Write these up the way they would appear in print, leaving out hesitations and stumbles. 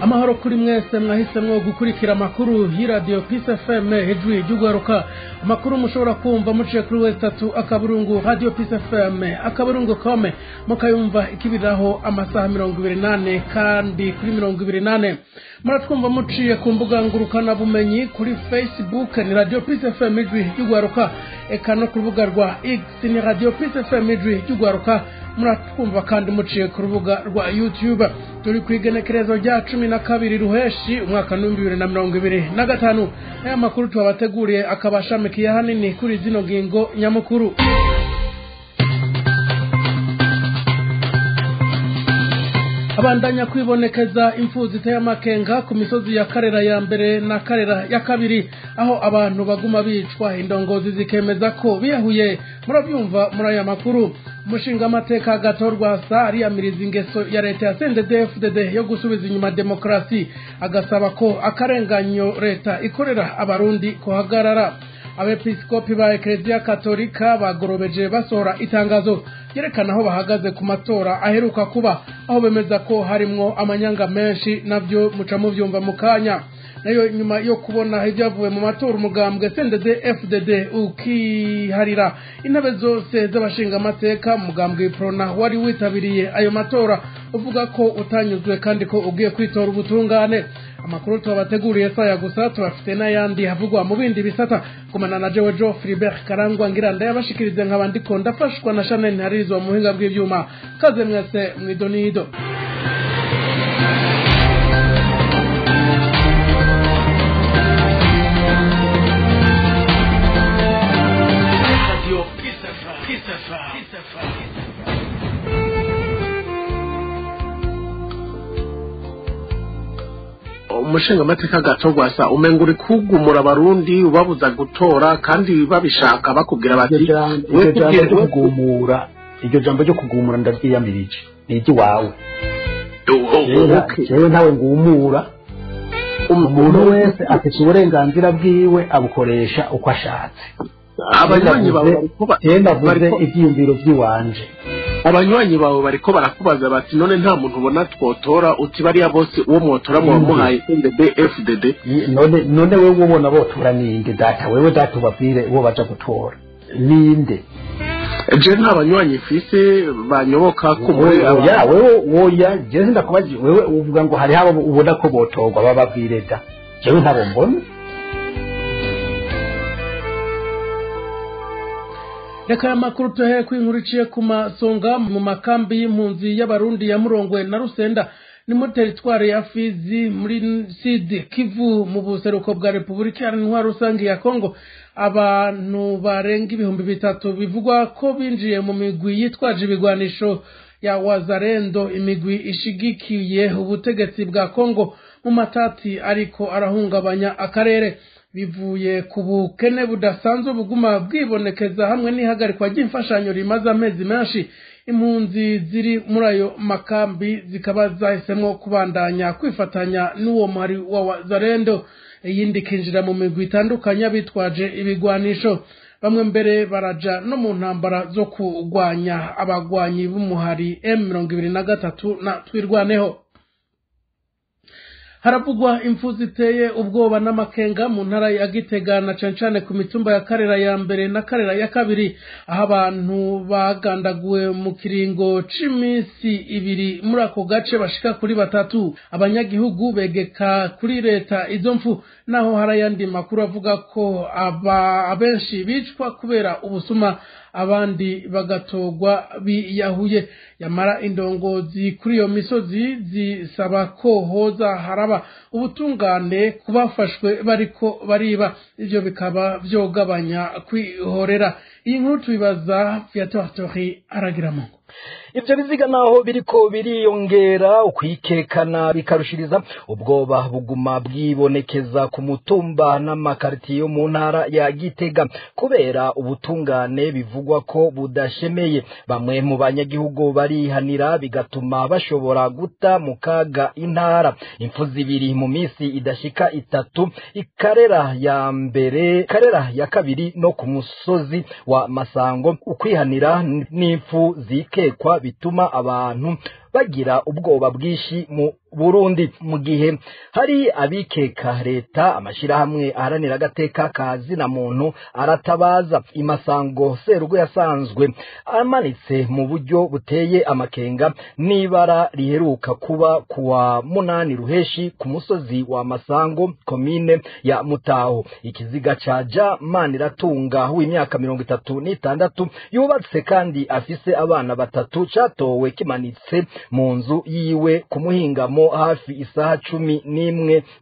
Amahoro kuri mwese mwahisemwo gukurikira amakuru y'iradio Peace FM ijwi ry'ugwaruka. Amakuru mushobora kumva muciye kuri west 3 akaburungu Radio Peace FM akaburungu com, mukayumva ikibiraho amasaha 28 kandi kuri 28. Muratwumva muciye ku mbuga ngurukana bumenyi kuri Facebook ni Radio Peace FM ijwi ry'ugwaruka, eka no ku rubuga rwa X ni Radio Peace FM ijwi ry'ugwaruka. Muratwumva kandi muciye ku rubuga rwa YouTube. Turi kwigenekerezo rya 12 ruheshi umwaka 2025. Aya makuru tubateguriye akabashamikiye hanini kuri zino ngingo nyamukuru. Abandanya kwibonekeza imfu ziteye amakenga ku misozi ya Karera ya mbere na Karera ya kabiri, aho abantu baguma bicwa, indongozi zikemeza ko biyahuye. Murabyumva muri aya makuru. Umushinga amateka gatorwa sa ariyamiriza ingeso ya leta ya CNDD-FDD yo gusubiza inyuma demokrasi, agasaba ko akarenganyo leta ikorera abarundi kuhagarara. Abepiskopi ba Eklezia Katolika bagorobeje basohora itangazo yerekana aho bahagaze ku matora aheruka kuba, aho bemeza ko harimwo amanyanga menshi, navyo muca muvyumva mukanya. Nayo nyuma yo kubona ibyavuye mu matora, umugambwe CNDD-FDD ukiharira intebe zose z'abashinga amateka. Umugambwe Prona wari witabiriye ayo matora uvuga ko utanyuzwe kandi ko ugiye kwitora ubutungane. Amakuru tubateguriye saya gusa, tubafite n'ayandi havugwa mu bindi bisata. Kumana na jewe Joe Philibert Karangwa ngira ndayabashikirize nk'abandi ko ndafashwa na Chanel Ntarizo mu buhinga bw'ivyuma. Kaze mwese mwidonido. Umushinga amateka gatogwasa umenga uri kugumura abarundi ubabuza gutora kandi babishaka, bakubwira bati kugumura. Iryo jambo ryo kugumura ndaryiyamirije, ni iwawe. Jewe ntawe ngumura. Umuntu wese afite uburenganzira bwiwe abukoresha uko ashatse. Abanywanyi bawe bariko ivyiyumviro vyiwanje. Abanywanyi bawe bariko barakubaza bati none nta muntu ubona twotora, uti bariya bose uwo mwotora muhaye CNDD FDD. None wewe ubona botora ninde data? Wewe data ubabwire uwo baja gutora ninde? Je nta banywanyi mfise banyoboka ko muri oya wewe oya je sindakubaje. Wewe uvuga ngo hari habo ubona ko botorwa bababwire da, jewe ntabo mbona. Reka amakuru tuhe kw'inkuru iciye ku masonga. Mu makambi y'impunzi y'abarundi ya Murongwe na Rusenda ni muri teritwari ya Fizi muri Sud Kivu mu buseruko bwa Republika Iharanira Rusange ya Kongo, abantu barenga 3000 bivugwa ko binjiye mu migwi yitwaje ibigwanisho ya Wazalendo, imigwi ishigikiye ubutegetsi bwa Kongo mu matati ariko arahungabanya akarere. Bivuye ku bukene budasanzwe buguma bwibonekeza hamwe n'ihagarikwa ry'imfashanyo rimaze amezi menshi. Impunzi ziri muri ayo makambi zikaba zahisemwo kubandanya kwifatanya n'uwo muhari wa Wazalendo, iyindi ikinjira mu migwi itandukanye bitwaje ibigwanisho. Bamwe mbere baraja no mu ntambara zo kurwanya abagwanyi b'umuhari M23 na Twirwaneho. Haravugwa imfu ziteye ubwoba n'amakenga mu ntara ya Gitega na cancane ku mitumba ya Karera ya mbere na Karera ya kabiri, aho abantu bagandaguwe mu kiringo c'imisi ibiri muri ako gace bashika kuri 3. Abanyagihugu begeka kuri leta izo mfu, naho hari ayandi makuru avuga ko abenshi bicwa kubera ubusuma, abandi bagatogwa biyahuye. Yamara indongozi kuri iyo misozi zisaba ko hoza haraba ubutungane kubafashwe bariko bariba, ivyo bikaba vyogabanya kwihorera. Iyi nkuru tubibaza Viateur Tori Aragiramungu. Ivyo biziga naho biriko biriyongera ukwikekana bikarushiriza ubwoba buguma bwibonekeza ku mutumba n'amakartier yo mu ntara ya Gitega kubera ubutungane bivugwa ko budashemeye. Bamwe mu banyagihugu barihanira bigatuma bashobora guta mu kaga intara. Impfu zibiri mu misi idashika itatu, ikarera ya mbere, karera ya kabiri no ku musozi wa Masango. Ukwihanira n'impfu zikekwa bituma abantu bagira ubwoba bwinshi mu Burundi. Mu gihe hari abikeka leta, amashirahamwe aharanira agateka ka zina muntu aratabaza. Imasango Serugo yasanzwe amanitse mu buryo buteye amakenga n'ibara riheruka kuba kuwa 8 Ruheshi ku musozi wa Masango, komine ya Mutaho. Ikiziga ca Ja Maniratunga w'imyaka 36 yubatse kandi afise abana batatu catowe kimanitse mu nzu yiwe ku muhingamo hafi isaha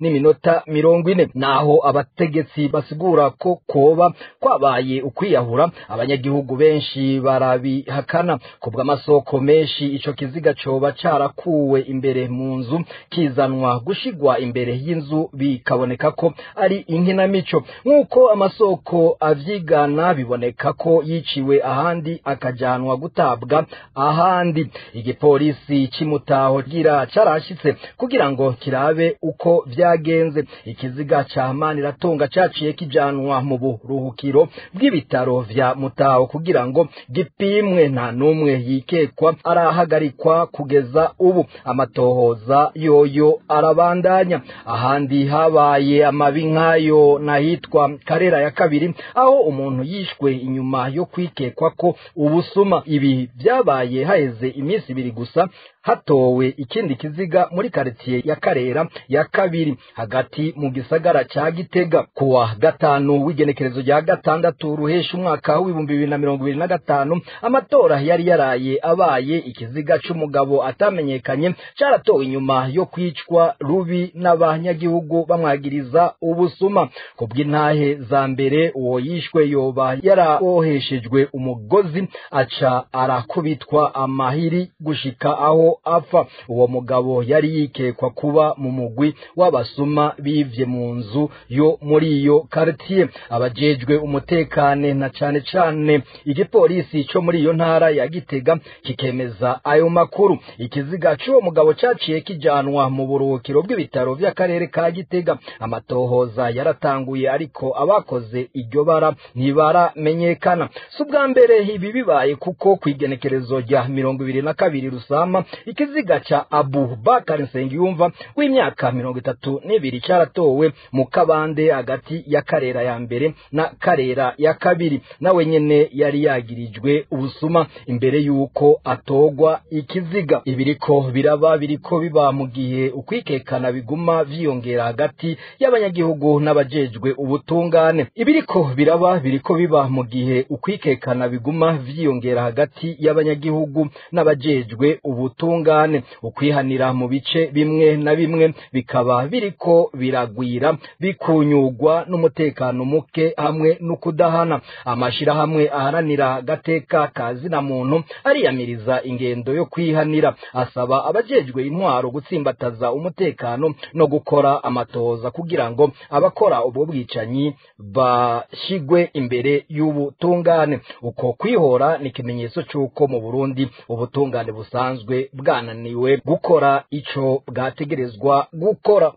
11:40. Naho abategetsi basigura ko koba kwabaye ukwiyahura, abanyagihugu benshi barabihakana. Kubw'amasoko menshi, ico kiziga coba carakuwe imbere mu nzu kizanwa gushigwa imbere y'inzu, bikaboneka ko ari inkinamico. Nk'uko amasoko avyigana, biboneka ko yiciwe ahandi akajanwa gutabwa ahandi. Igipolisi c'Imutaho gira carashitse kugira ngo kirabe uko vyagenze. Ikiziga ca Maniratunga caciye kijanwa mu buruhukiro bw'ibitaro vya Mutaho kugira ngo gipimwe. Nta numwe yikekwa arahagarikwa kugeza ubu, amatohoza yoyo arabandanya. Ahandi habaye amabi nkayo nahitwa Karera ya kabiri, aho umuntu yishwe inyuma yo kwikekwa ko ubusuma. Ibi vyabaye haheze iminsi 2 gusa hatowe ikindi kiziga muri quartier ya Karera ya kabiri hagati mu gisagara ca Gitega. Kuwa 5 w'igenekerezo rya 6 Ruheshi umwaka w'ibihumbi 2025, amatora yari yaraye abaye, ikiziga c'umugabo atamenyekanye caratowe inyuma yo kwicwa rubi n'abanyagihugu bamwagiriza ubusuma. Kubw'intahe za mbere, uwo yishwe yoba yaraboheshejwe umugozi aca arakubitwa amahiri gushika aho apfa. Uwo mugabo yari yikekwa kuba mu mugwi w'abasuma bivye mu nzu yo muri iyo quartier. Abajejwe umutekane na cane cane igipolisi co muri iyo ntara ya Gitega kikemeza ayo makuru. Ikiziga c'uwo mugabo caciye kijanwa mu buruhukiro bw'ibitaro vy'akarere ka Gitega. Amatohoza yaratanguye, ariko abakoze iryo bara ntibaramenyekana. Si ubwa mbere ibi bibaye, kuko kw'igenekerezo rya 22 Rusama, ikiziga ca Abu Bakar Nsengiyumva w'imyaka 32 caratowe mu kabande hagati ya Karera ya mbere na Karera ya kabiri. Nawe nyene yari yagirijwe ubusuma imbere yuko atogwa ikiziga. Ibiriko biraba biriko biba mu gihe ukwikekana biguma vyiyongera hagati y'abanyagihugu n'abajejwe ubutungane. Ibiriko biraba biriko biba mu gihe ukwikekana biguma vyiyongera hagati y'abanyagihugu n'abajejwe ubutungane. Ukwihanira mu bice bimwe na bimwe bikaba biriko biragwira, bikunyugwa n'umutekano muke hamwe n'ukudahana. Amashirahamwe aharanira gateka kazina muntu ariyamiriza ingendo yo kwihanira, asaba abajejwe intwaro gutsimbataza umutekano no gukora amatoza kugira ngo abakora ubwo bwicanyi bashigwe imbere y'ubutungane. Uko kwihora ni ikimenyetso c'uko mu Burundi ubutungane busanzwe bwananiwe gukora ico bwategerezwa gukora.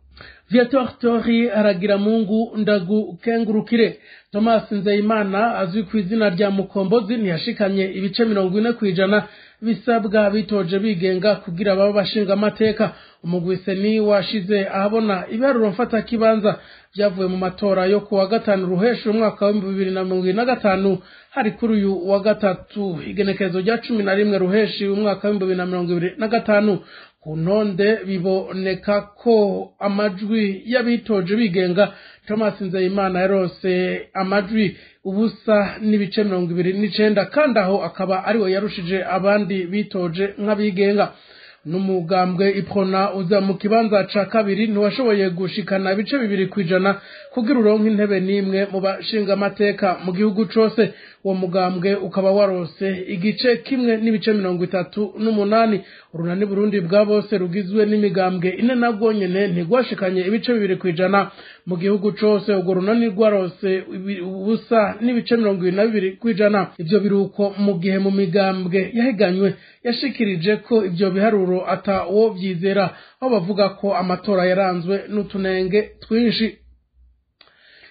Viator Tori aragira Mungu ndagukengurukire. Thomas Nzeyimana azwi ku izina rya Mukombozi ntiyashikanye ibice 40% bisabwa bitoje bigenga kugira baba bashinga amateka. Umugwi ni washize ahabona ibiharuro mfata kibanza byavuye mu matora yo kuwa 5 Ruheshi umwaka wa 2025, hari kuri uyu wa gatatu igenekerezo rya 11 Ruheshi umwaka wa 2025. Ku ntonde biboneka ko amajwi y'abitoje bigenga Thomas Nzeyimana yarose amajwi 0.29, kandi aho akaba ariwe yarushije abandi bitoje nk'abigenga. N'umugambwe Iprona uza mu kibanza ca kabiri ntiwashoboye gushikana ibice 2% kugira uronke intebe n'imwe mu bashinga amateka mu gihugu cose. Uwo mugambwe ukaba warose igice 1.38. Urunani Burundi bwa bose rugizwe n'imigambwe ine nabwo nyene ntigwashikanye ibice 2% mu gihugu cose. Urwo runani rwarose 0.22%. Ivyo biruko mu gihe mu migambwe yahiganywe yashikirije ko ivyo biharuro ata uwo vyizera, aho bavuga ko amatora yaranzwe n'utunenge twinshi.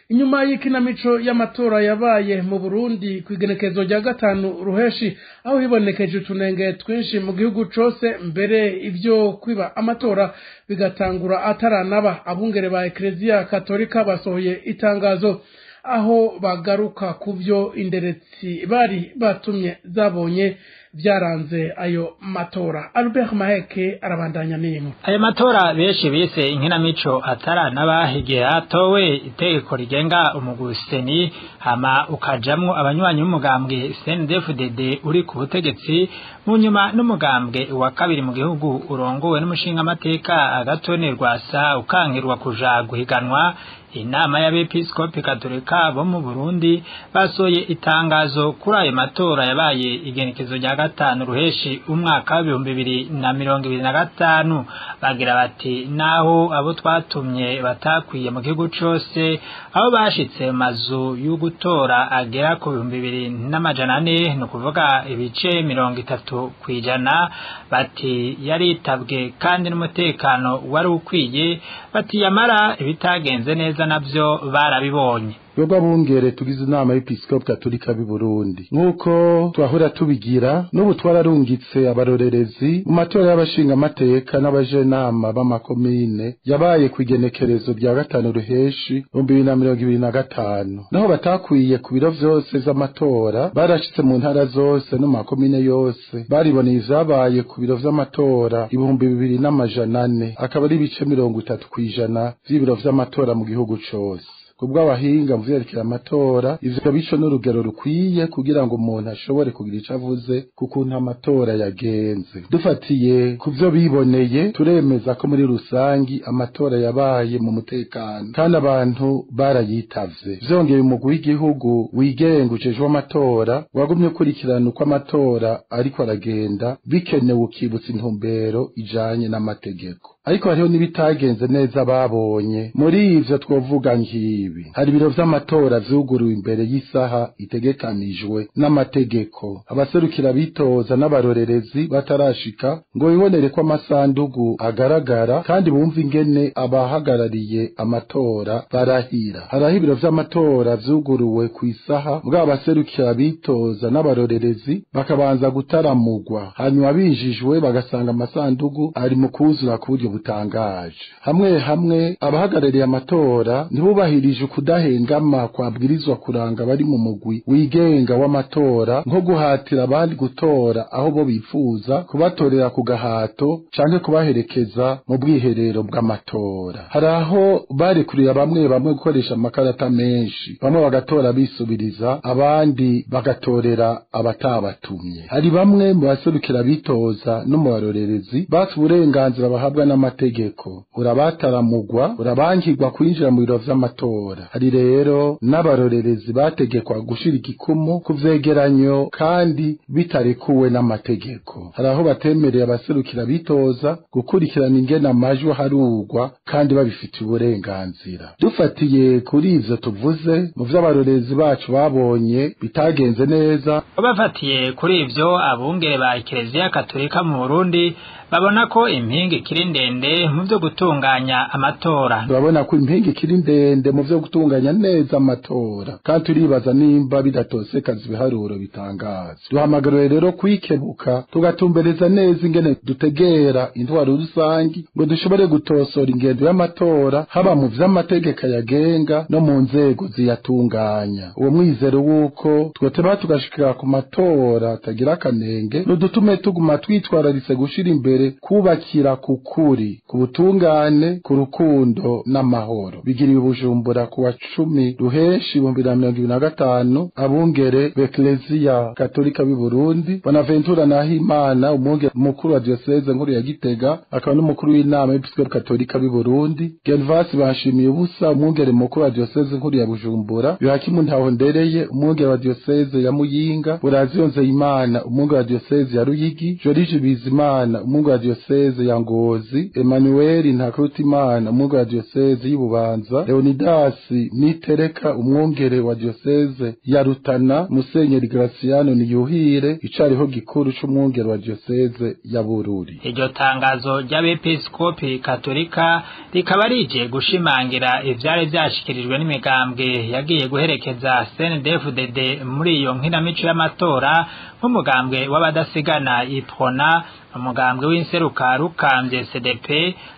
Inyuma y'ikinamico y'amatora yabaye mu Burundi kw'igenekezo rya 5 ruheshi, aho hibonekeje utunenge twinshi mu gihugu cose, mbere ivyo kwiba amatora bigatangura ataranaba, abungere ba Ecclesia Katolika basohoye itangazo aho bagaruka kuvyo inderetsi bari batumye zabonye byaranze ayo matora. Albert Maheke arabandanya n'imwe. Ayo matora benshi bise inkinamico ataranaba, igihe hatowe itegeko rigenga umuguseni hama ukajamwo abanywanyi b'umugambwe CNDD-FDD uri ku butegetsi, mu nyuma n'umugambwe wa kabiri mu gihugu urongowe n'umushinga amateka Agathon Rwasa ukankirwa kuja guhiganwa. Inama y'abepiskopi katolika bo mu Burundi basoye itangazo kuri ayo matora yabaye igenekezo rya 5 ruheshi umwaka wa 2025, bagira bati naho abo twatumye batakwiye mu gihugu cose, aho bashitse mazu y'ugutora agera ku 2400, no kuvuga ibice 30%, bati yaritabwe kandi n'umutekano wari ukwiye, bati yamara ibitagenze neza navyo barabibonye. Twebwe abungere tugize inama y'Episkopi Katolika b'i Burundi, nk'uko twahora tubigira, n'ubu twararungitse abarorerezi mu matora y'abashingamateka n'abajenama b'amakomine yabaye ku igenekerezo rya 5 ruheshi 2025. Naho batakwiye ku biro vyose vy'amatora, barashitse mu ntara zose no mu makomine yose, bariboneye ivyabaye ku biro vy'amatora 2400, akaba ari ibice 30% vy'ibiro vy'amatora mu gihugu cose. Kubw'abahinga mu vyerekeye amatora, ivyo bico n'urugero rukwiye kugira ngo umuntu ashobore kugira ico avuze kukuntu amatora yagenze. Dufatiye ku vyo biboneye, turemeza ko muri rusangi amatora yabaye mu mutekano kandi abantu barayitavye. Vyongeye, umugwi w'igihugu wigenga ujejwe amatora wagumye ukurikirana uko amatora ariko aragenda, bikenewe ukibutsa intumbero ijanye n'amategeko. Ariko hariho n'ibitagenze neza babonye. Muri ivyo twovuga nk'ibi: hari ibiro vy'amatora vyuguruwe imbere y'isaha itegekanijwe n'amategeko, abaserukira bitoza n'abarorerezi batarashika ngo bibonere ko amasandugu agaragara kandi bumva ingene abahagarariye amatora barahira. Hariho ibiro vy'amatora vyuguruwe ku isaha, mugabo abaserukira bitoza n'abarorerezi bakabanza gutaramugwa, hanyuma binjijwe bagasanga amasandugu ari mu kuzura ku buryo butangaje. Hamwe hamwe abahagarariye amatora ntibubahirije ukudahengama kwabwirizwa kuranga bari mu mugwi wigenga w'amatora, nko guhatira abandi gutora aho bo bifuza, kubatorera ku gahato canke kubaherekeza mu bwiherero bw'amatora. Hari aho barekurira bamwe bamwe gukoresha amakarata menshi, bamwe bagatora bisubiriza, abandi bagatorera abatabatumye. Hari bamwe mu baserukira bitoza no mu barorerezi batse uburenganzira bahabwa n'amategeko, urabataramugwa, urabankirwa kwinjira mu biro vy'amatora. Hari rero n'abarorerezi bategekwa gushira igikumu ku vyegeranyo kandi bitarekuwe n'amategeko. Hari aho batemereye abaserukira bitoza gukurikirana ingene amajwi aharurwa kandi babifitiye uburenganzira. Dufatiye kuri ivyo tuvuze mu vy'abarorerezi bacu babonye bitagenze neza, bafatiye kuri ivyo abungere ba Ecclesia Katolika mu Burundi babona ko impinga ikiri ndende mu vyo gutunganya amatora. Turabona ko impinga ikiri ndende mu vyo gutunganya neza amatora, kandi turibaza nimba bidatosekaza ibiharuro bitangaza. Duhamagariwe rero kwikebuka, tugatumbereza neza ingene dutegera intwaro rusangi ngo dushobore gutosora ingendo y'amatora, haba mu vy'amategeko yagenga no mu nzego ziyatunganya. Uwo mwizero w'uko twoteba tugashikira ku matora atagira akanenge nudutume tuguma twitwararitse gushira imbere kubakira ku kuri, ku butungane, ku rukundo n'amahoro. Bigiriwe Bujumbura ku wa 10 ruheshi 2025, abungere b'Ecclesia Katolika b'i Burundi, Bonaventura Nahimana umwungere mukuru wa diocese nkuru ya Gitega akaba n'umukuru w'inama y'Episkopi Katolika b'i Burundi, Gervas Banshimiye ubusa umwungere mukuru wa diocese nkuru ya Bujumbura, Yohakimu Ntahondereye umwungere wa diocese ya Muyinga, Buraziyo Nzeyimana umwungere wa diocese ya Ruyigi, Joriji Bizimana umwungere wa diocese ya Ngozi, Ngozi, Emmanuel Ntakirutimana umwungere wa diocese y'Ibubanza, Leonidas Nitereka umwungere wa diocese ya Rutana, Musenyeri Graciano Niyuhire icariho gikuru c'umwungere wa diocese ya Bururi. Iryo tangazo ry'abepiskopi Katolika rikaba rije gushimangira ivyari vyashikirijwe n'imigambwe yagiye guherekeza CNDD-FDD muri iyo nkinamico y'amatora, nk'umugambwe w'abadasigana Iprona, umugambwe w'inseruka rukambye CDP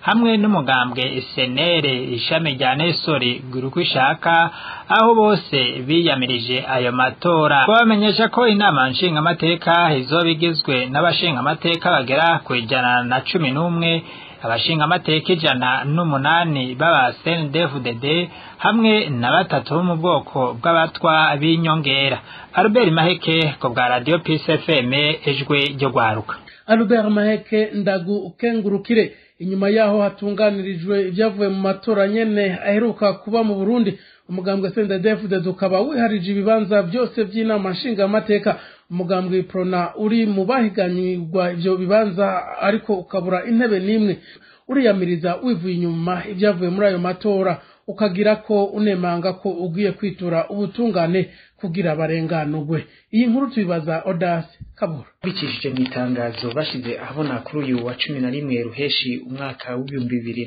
hamwe n'umugambwe SNL ishami rya Nesori Gurukwishaka, aho bose biyamirije ayo matora. Babamenyesha ko inama nshingamateka izoba igizwe n'abashingamateka bagera ku 111, abashingamateka 108 b'aba CNDD-FDD hamwe na 3 bo mu bwoko bw'abatwa b'inyongera. Albert Maheke ku bwa Radio Peace FM, ijwi ryo gwaruka. Albert Maheke, ndagukengurukire. Inyuma yaho hatunganirijwe ibyavuye mu matora nyene aheruka kuba mu Burundi, umugambwe CNDD-FDD ukaba wiharije ibibanza byose by'inama nshingamateka. Umugambwe Prona uri mu bahiganirwa ivyo bibanza ariko ukabura intebe n'imwe, uriyamiriza wivuye inyuma ibyavuye muri ayo matora, ukagira ko unemanga ko ugiye kwitura ubutungane kugira barenganurwe. Iyi nkuru tubibaza Odas Kabura. Bicishije mu itangazo bashize ahabona kuri uyu wa 11 Ruheshi umwaka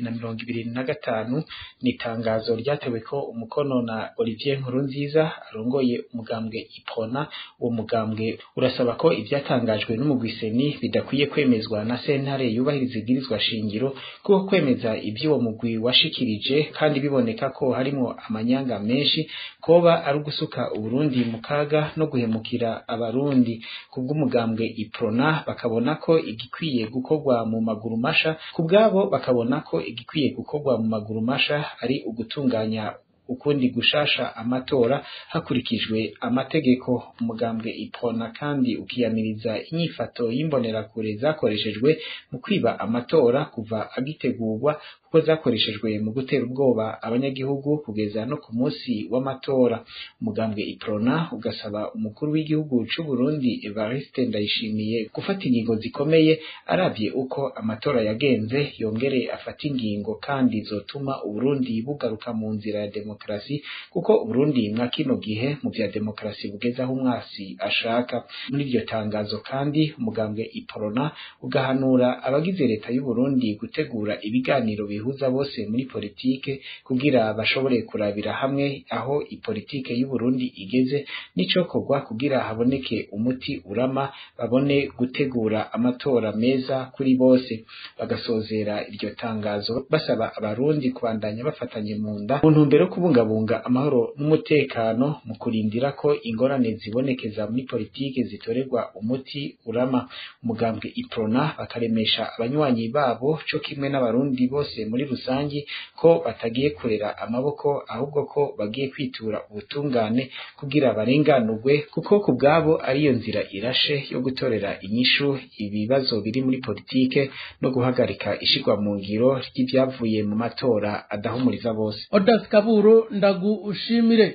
w'2025, ni itangazo ryatewe ko umukono na Olivier Nkurunziza arongoye umugambwe Iprona. Uwo mugambwe urasaba ko ivyatangajwe n'umugwi bidakwiye kwemezwa na sentare yubahiriza ibwirizwa shingiro, kuko kwemeza ivy'uwo mugwi washikirije kandi biboneka ko harimo amanyanga menshi koba ari ugusuka Uburundi mu kaga no guhemukira abarundi. Kubw'umugambwe Iprona bakabona ko igikwiye gukorwa mu maguru masha, kubwabo bakabona ko igikwiye gukorwa mu maguru masha ari ugutunganya ukundi gushasha amatora hakurikijwe amategeko. Umugambwe Iprona kandi ukiyamiriza inyifato y'imbonerakure zakoreshejwe mu kwiba amatora kuva agitegurwa, kuko zakoreshejwe mu gutera ubwoba abanyagihugu kugeza no ku munsi w'amatora. Umugambwe Iprona ugasaba umukuru w'igihugu c'u Burundi Evariste Ndayishimiye gufata ingingo zikomeye aravye uko amatora yagenze, yongere afata ingingo kandi zotuma Uburundi bugaruka mu nzira ya demokarasi, kuko Uburundi mwa kino gihe mu vya demokarasi bugeze aho umwasi ashaka. Muri iryo tangazo kandi umugambwe Iprona ugahanura abagize leta y'u Burundi gutegura ibiganiro bihuza bose muri politike kugira bashobore kurabira hamwe aho ipolitike y'u Burundi igeze n'icokorwa kugira haboneke umuti urama, babone gutegura amatora meza kuri bose. Bagasozera iryo tangazo basaba abarundi kubandanya bafatanye mu nda mu ntumbero yo kubungabunga amahoro n'umutekano mu kurindira ko ingorane zibonekeza muri politike zitorerwa umuti urama. Umugambwe Iprona bakaremesha abanywanyi babo co kimwe n'abarundi bose muri rusangi ko batagiye kurera amaboko, ahubwo ko bagiye kwitura ubutungane kugira barenganurwe, kuko kubwabo ariyo nzira irashe yo gutorera inyishu ibibazo biri muri politike no guhagarika ishirwa mu ngiro ry'ibyavuye mu matora adahumuriza bose. Odas Kaburo, ndagushimire.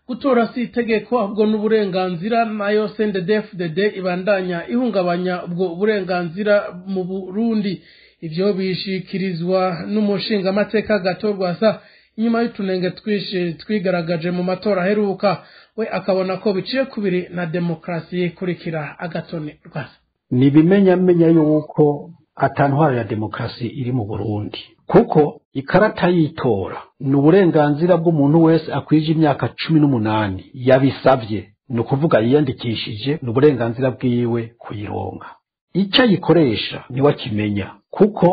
Gutora si itegeko ahubwo n'uburenganzira, nayo CNDD-FDD ibandanya ihungabanya ubwo burenganzira mu Burundi. Ivyo bishikirizwa n'umushingamateka Gatorwasa inyuma y'utunenge twinshi twigaragaje mu matora aheruka, we akabona ko biciye kubiri na demokarasi. Kurikira Agatoni Rwasa. Ni ibimenyamenya yuko atantwaro ya demokarasi iri mu Burundi, kuko ikarata y'itora ni uburenganzira bw'umuntu wese akwije imyaka 18 yabisabye, ni ukuvuga yiyandikishije, ni uburenganzira bwiwe kuyironka. Icyo ayikoresha niwe akimenya, kuko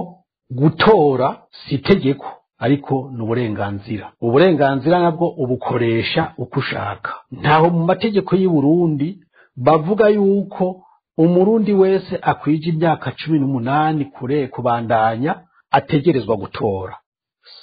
gutora si itegeko ariko ni uburenganzira. Uburenganzira nabwo ubukoresha uko ushaka. Ntaho mu mategeko y'u Burundi bavuga yuko umurundi wese akwije imyaka 18 kure kubandanya ategerezwa gutora,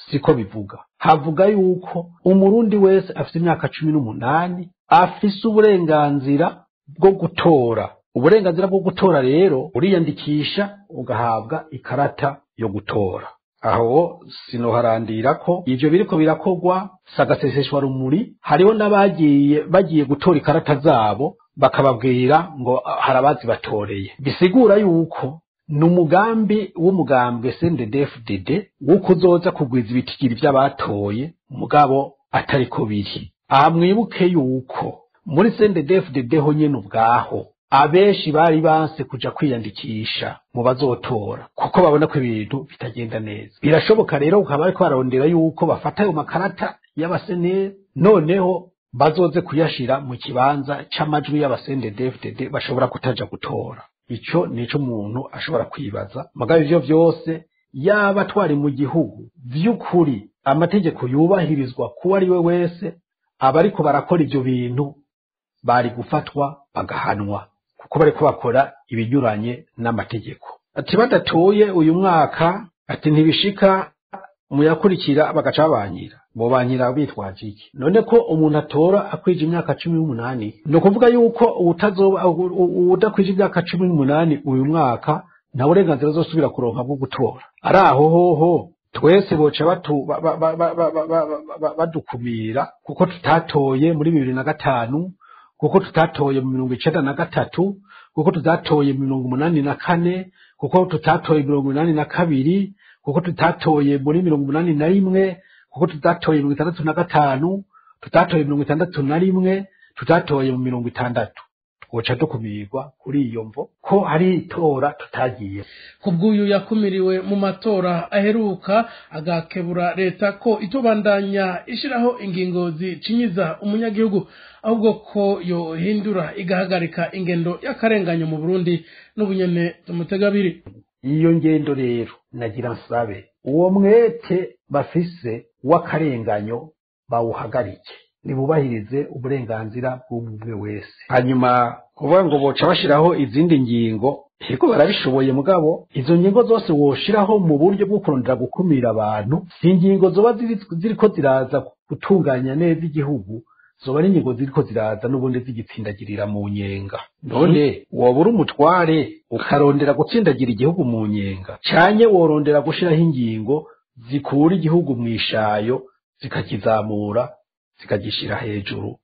siko bivuga. Havuga yuko umurundi wese afite imyaka 18 afise uburenganzira bwo gutora. Uburenganzira bwo gutora rero uriyandikisha ugahabwa ikarata yo gutora. Aho sinoharandira ko ivyo biriko birakogwa sagaseseshwa rumuri. Hariho n'abagiye bagiye gutora ikarata zabo bakababwira ngo harabazi batoreye, bisigura yuko Ni umugambi w'umugambwe CNDD-FDD wo kuzoza kugwiza ibitigiri vy'abatoye, mugabo atariko biri. Aha mwibuke yuko muri CNDD-FDD ho nyene ubwaho abenshi bari banse kuja kwiyandikisha mu bazotora, kuko babona ko ibintu bitagenda neza. Birashoboka rero ukaba bariko bararondera yuko bafata ayo makarata y'abaseneri, noneho bazoze kuyashira mu kibanza c'amajwi y'aba-CNDD-FDD bashobora kutaja gutora. Ico nico umuntu ashobora kwibaza. Mugabo ivyo vyose, yaba twari mu gihugu vy'ukuri amategeko yubahirizwa kuwo ari we wese, abariko barakora ivyo bintu bari gufatwa bagahanwa, kuko bariko bakora ibinyuranye n'amategeko. Ati badatoye uyu mwaka, ati ntibishika muyakurikira bagaca babankira. Bobankira bitwaje iki? None ko umuntu atora akwije imyaka 18, ni ukuvuga yuko uwudakwije imyaka 18 uyu mwaka nta burenganzira azosubira kuronka bwo gutora. Ari aho hoho twese boca badukumira, kuko tutatoye muri 2005, kuko tutatoye mu 93, kuko tutatoye mu 84, kuko tutatoye 82, kuko tutatoye muri 81, kuko tutatoye 65, tutatoye 61, tutatoye mu 60. Twoca dukumirwa kuri iyo mvo ko hari itora tutagiye. Kubw'uyu yakumiriwe mu matora aheruka, agakebura leta ko itobandanya ishiraho ingingo zicinyiza umunyagihugu, ahubwo ko yohindura igahagarika ingendo y'akarenganyo mu Burundi. N'ubunyene tumutegabiri. Iyo ngendo rero nagira nsabe uwo mwete bafise w'akarenganyo bawuhagarike, nibubahirize uburenganzira bw'umwe wese. Hanyuma kuvuga ngo boca bashiraho izindi ngingo, yego barabishoboye, mugabo izo ngingo zose woshiraho mu buryo bwo kurondera gukumira abantu, si ingingo zoba ziriko ziraza gutunganya neza igihugu, zoba ari ingingo ziriko ziraza n'ubundi zigitsindagirira mu nyenga. None woba uri umutware ukarondera gutsindagira igihugu mu nyenga, canke worondera gushiraho ingingo zikura igihugu mw'ishayo, zikakizamura, zikagishira hejuru,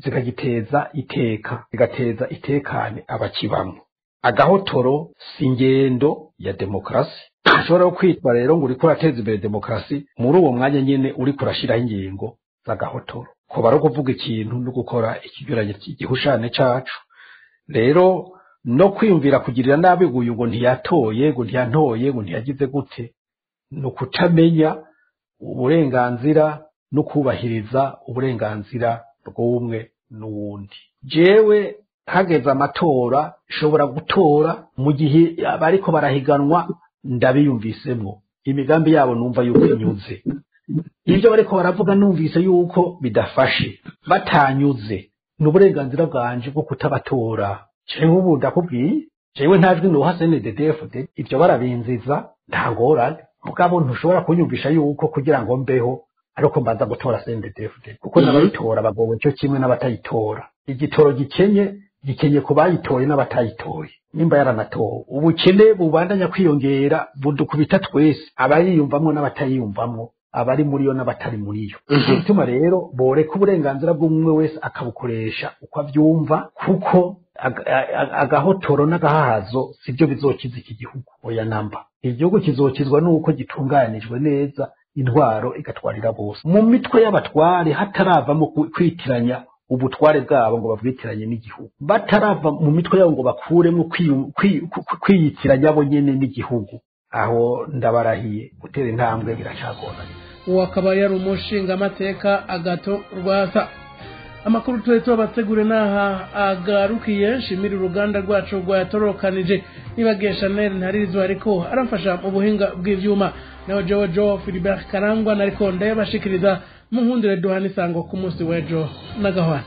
zikagiteza iteka, zigateza itekane abakibamwo. Agahotoro si ingendo ya demokarasi. Ushobora kwitwa rero ngo uriko urateza imbere demokarasi muri uwo mwanya nyene uriko urashiraho ingingo z'agahotoro. Koba ari ukuvuga ikintu no gukora ikinyuranye igihushane cacu. Rero no kwiyumvira kugirira nabi uyu ngo ntiyatoye, ngo ntiyantoye, ngo ntiyagize gute, ni ukutamenya uburenganzira no kubahiriza uburenganzira bw'umwe n'uwundi. Jewe hageze amatora nshobora gutora mu gihe abariko barahiganwa ndabiyumvisemwo imigambi yabo, numva yuko inyuze ibyo bariko baravuga, numvise yuko bidafashe, batanyuze, ni uburenganzira bwanje bwo kutabatora. Jewe ubu ndakubwiye, jewe ntajwi noha CNDD-FDD, ivyo barabinziza nta ngorane, mugabo ntushobora kunyumvisha yuko kugira ngo mbeho ariko mbanza gutora CNDD-FDD, kuko n'abayitora bagowe cyo kimwe n'abatayitora. Igitoro gikenye gikenye ku bayitoye n'abatayitoye, nimba yaranatowe. Ubukene bubandanya kwiyongera budukubita twese, abayiyumvamwo n'abatayiyumvamwo, abari muri yo n'abatari muri yo. Bituma rero boreka uburenganzira bw'umwe wese akabukoresha uko avyumva, kuko agahotoro n'agahahazo sibyo bizokiza iki gihugu. Oya namba, igihugu kizokizwa nuko gitunganijwe neza, intwaro igatwarira bose. Mu mitwe y'abatware hataravamo kwitiranya ubutware bwabo ngo babwitiranye n'igihugu, batarava mu mitwe yabo ngo bakuremo kwiyitiranya bo nyene n'igihugu, aho ndabarahiye gutera intambwe biracagoranye. Uwo akaba yari umushingamateka Agato Rwasa. Amakuru twari tubategure n'aha agarukiye. Nshimira uruganda rwacu rwayatorokanije, nibagiye Chanel Ntaririzwa ariko aramfasha mu buhinga bw'ivyuma, nawe jewe Jo Philibert Karangwa nariko ndayabashikiriza. Munkundire duhana isango ku munsi w'ejo n'agahwana.